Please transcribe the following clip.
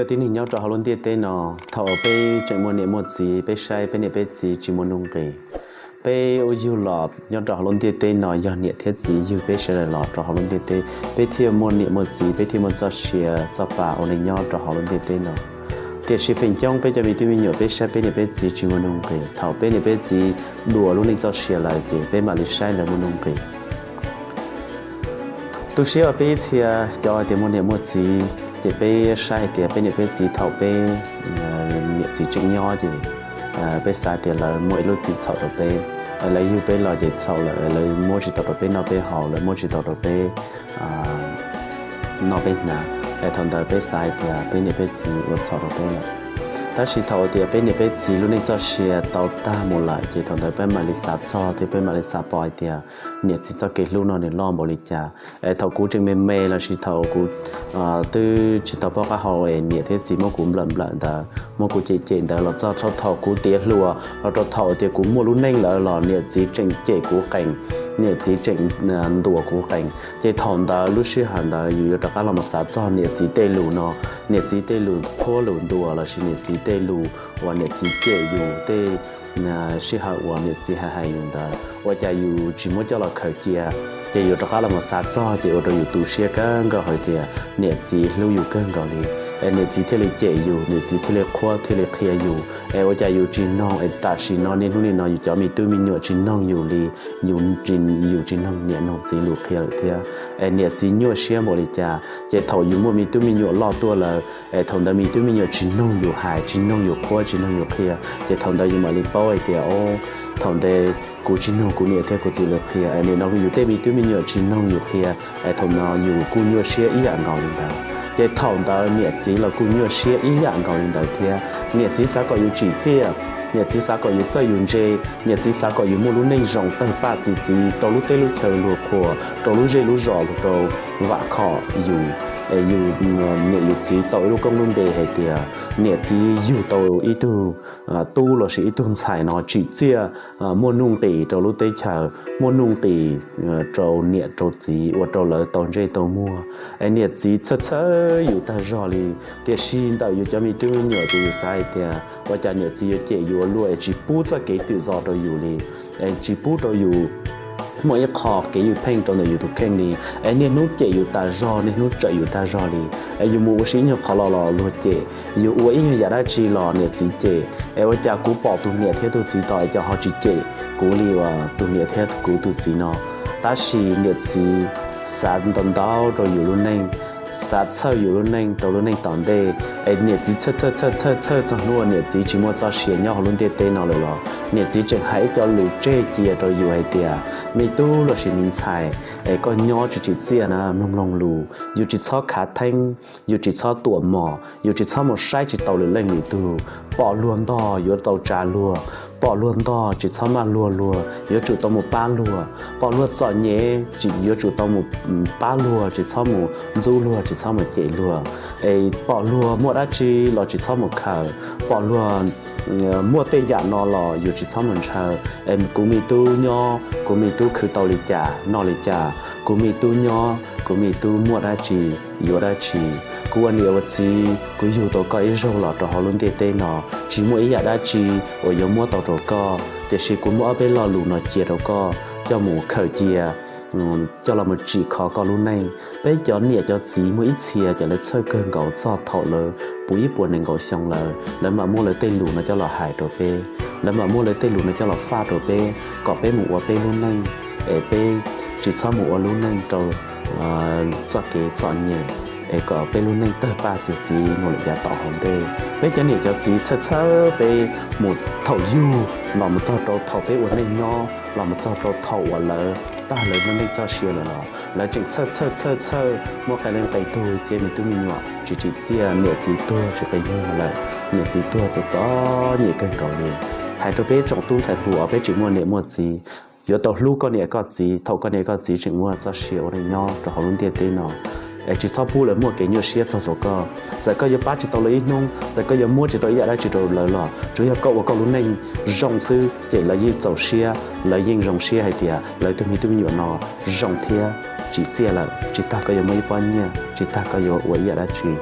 Tib neeg nyob rau hauv lub ntiaj teb no, thaum peb tseem muaj niam muaj txiv, peb saib peb niam peb txiv tsis muaj nuj nqis. Peb ua yug los nyob rau hauv lub ntiaj teb no yog niam thiab txiv yug peb sawv daws los rau hauv lub ntiaj teb, peb thiaj muaj niam muaj txiv, peb thiaj muaj txoj sia txoj pa ua neej nyob rau hauv lub ntiaj teb no. Tiam sis feem coob peb cov me tub me nyuam peb saib peb niam peb txiv tsis muaj nuj nqis. Thaum peb niam peb txiv dua lub neej txoj sia lawm ces peb mam li saib lawv muaj nuj nqis. Tu siab uas peb ib txhia cov hais tias muaj niam muaj txiv ces peb saib hais tias peb niam peb txiv thaum peb niam txiv tseem nyob ces peb xav tias lawv muaj ib lub txim txhaum rau peb, lawv yug peb los ces txhaum lawm, lawv muab tsis tau rau peb noj peb haus, lawv muab tsis tau rau peb noj peb hnav. Es thaum ntawd peb xav hais tias peb niam peb txiv ua txhaum rau peb lawm. Tab sis thaum tias peb niam peb txiv lub neej txoj sia tau tag mus lawm ces thaum ntawd peb mam li xav txog thiab peb mam li xav pom hais tias niam txiv txoj kev hlub no nws loj npaum li cas. Es thaum kuv tseem me me lossis thaum kuv twb tsis tau paub qab hau es niam thiab txiv muab kuv nplawm nplawm ntawd, muab kuv cem cem ntawd los txog thaum kuv tiav hluas los rau thaum tias kuv muaj lub neej lawm los niam txiv tseem cem kuv qees, niam txiv tseem ntuas kuv qees. Ces thaum ntawd lub sij hawm ntawd yus yuav rov qab los mus xav txog niam txiv tej lus no, niam txiv tej lus qhuab lus ntuas lossis niam txiv tej lus uas niam txiv cem yus tej sij hawm uas niam txiv hais hais yus ntawd ua cas yus tsis muab coj los khaws cia, ces yus rov qab los mus xav txog ces ua rau yus tu siab kawg nkaus hais tias niam txiv hlub yus kawg nkaus li, es niam txiv thiaj li cem yus, niam txiv thiaj li qhuab thiaj li qhia yus, es ua cas yus tsis noog, es tam sim no niaj hnub nim no yus cov me tub me nyuam tsis noog yus li, yus tsis noog niam noog txiv lus qhia lawm thiab. Es niam txiv nyuaj siab npaum li cas, ces thaum yus muaj me tub me nyuam loj tuaj lawm, es thaum ntawd me tub me nyuam tsis noog yus hais, tsis noog yus qhuab, tsis noog yus qhia, ces thaum ntawd yus mam li paub hais tias, o, thaum ntawd kuv tsis noog kuv niam thiab kuv txiv lawv qhia, es nim no yus tej me tub me nyuam tsis noog yus qhia, es thaum no yus kuj nyuaj siab ib yam nkaus li ntawd. Ces thaum ntawd niam txiv los kuj nyuaj siab ib yam nkaus li ntawd thiab. Niam txiv xav kom yus tsim txiaj, niam txiv xav kom yus txawj yus ntse, niam txiv xav kom yus muaj lub neej zoo tawg paj txi txiv rau lub teb lub chaw luag qhuas, rau lub zej lub zos, rau vam khom yus, es yus niam yus txiv tau ib lub koob lub npe hais tias niam txiv yug tau ib tug tub lossis ib tug ntxhais no tsim txiaj, muaj nuj nqis rau lub teb chaws, muaj nuj nqis rau niam rau txiv ua rau lawv tau ntsej tau muag. Es niam txiv txhawj txhawj yus tag zog li, tiam sis ntawm yus cov me tub me nyuam ces yus xav hais tias ua cas niam txiv yuav cem yus ua luaj es tsis pub txoj kev twm zos rau yus li, es tsis pub rau yus muaj ib qho kev ywj pheej rau ntawm yus tus kheej li, es niaj hnub cem yus tas zog, niaj hnub tsawm yus tag zog li. Es yus mus ua si ib nyuag qhov los los luag cem, yus ua ib nyuag yam dab tsi los niam txiv cem. Es ua cas kuv pom tus niam thiab tus txiv tom es cas ho tsis cem kuv li uas tus niam thiab kuv tus txiv no? Tab sis niam txiv xav ntau ntau rau yus lub neej, xav txhawj yus lub neej rau lub neej tom ntej. Es niam txiv txhawj txhawj txhawj txhawj txog hnub uas niam txiv tsis muaj txoj sia nyob hauv lub ntiaj teb no lawm los niam txiv tseem hais ib co lus tseg cia rau yus hais tias, me tub lossis me ntxhais, es koj nyob tsis tsim txiaj na, mloog mloog lus, yus tsis txhob khav theeb, yus tsis txhob tuam mom, yus tsis txhob mus saib tsis taus lwm leej lwm tug. Pom luag ntog yuav tau tsa luag, pom luag ntog tsis txhob maj luag luag, yuav tsum tau mus pab luag. Pom luag txom nyem tsis yuav tsum tau mus pab luag, tsis txhob mus ntxub luag, tsis txhob mus cem luag. Es pom luag muaj dab tsi los tsis txhob mus khaws, pom luag muaj tej yam no los yus tsis txhob mus ntshaw. Es kuv me tub nyob, kuv me tub khwv tau li cas noj li cas, kuv me tub nyob, kuv me tub muaj dab tsi, yuav dab tsi. Kuv ua niam ua txiv, kuv yug tau koj ib zaug los rau hauv lub ntiaj teb no, tsis muaj ib yam dab tsi uas yuav muab tau rau koj, tiam sis kuv muab ob peb lo lus no cia rau koj coj mus khaws cia, coj los mus tsim kho koj lub neej. Peb cov niam cov txiv muaj ib txhia ces lawv txhawj kawg nkaus txog thaum lawv puv ib puas nees nkaum xyoo lawm, lawv mam muab lawv tej lus no coj los hais rau peb, lawv mam muab lawv tej lus no coj los faj rau peb kom peb mus ua peb lub neej, es peb tsis txhob mus ua lub neej rau txoj kev txom nyem, es kom peb lub neej tawg paj txi txiv mus lawm yav tom hauv ntej. Peb cov niam cov txiv txhawj txhawj peb mus thaum yug los mus txog rau thaum peb ua neej nyob los mus txog rau thaum uas lawv tag lawv lub neej txoj sia lawm los lawv tseem txhawj txhawj txhawj txhawj muaj qee leej qee tug cia me tub me nyuam tsis tsim txiaj, niam txiv tuag tsis qe nyuag lawm, niam txiv tuag txom txom nyem kawg nkaus li. Hais rau peb tsoom tub ntxhais hluas peb tseem muaj niam muaj txiv, yuav tau hlub koj niam koj txiv thaum koj niam koj txiv tseem muaj txoj sia ua neej nyob rau hauv lub ntiaj teb no. Es tsis txhob pub lawv muaj kev nyuaj siab txog rau koj. Txawm koj yuav pab tsis tau lawv ib hnub, txawm koj yuav muab tsis tau ib yam dab tsi rau lawv los tsuav yog koj ua koj lub neej zoo xwb ces lawv yeej txaus siab, lawv yeej zoo siab hais tias lawv tus me tub me nyuam no zoo thiab tsim txiaj lawm, tsis tas koj yuav muab ib pob nyiaj, tsis tas koj yuav ua ib yam dab tsi.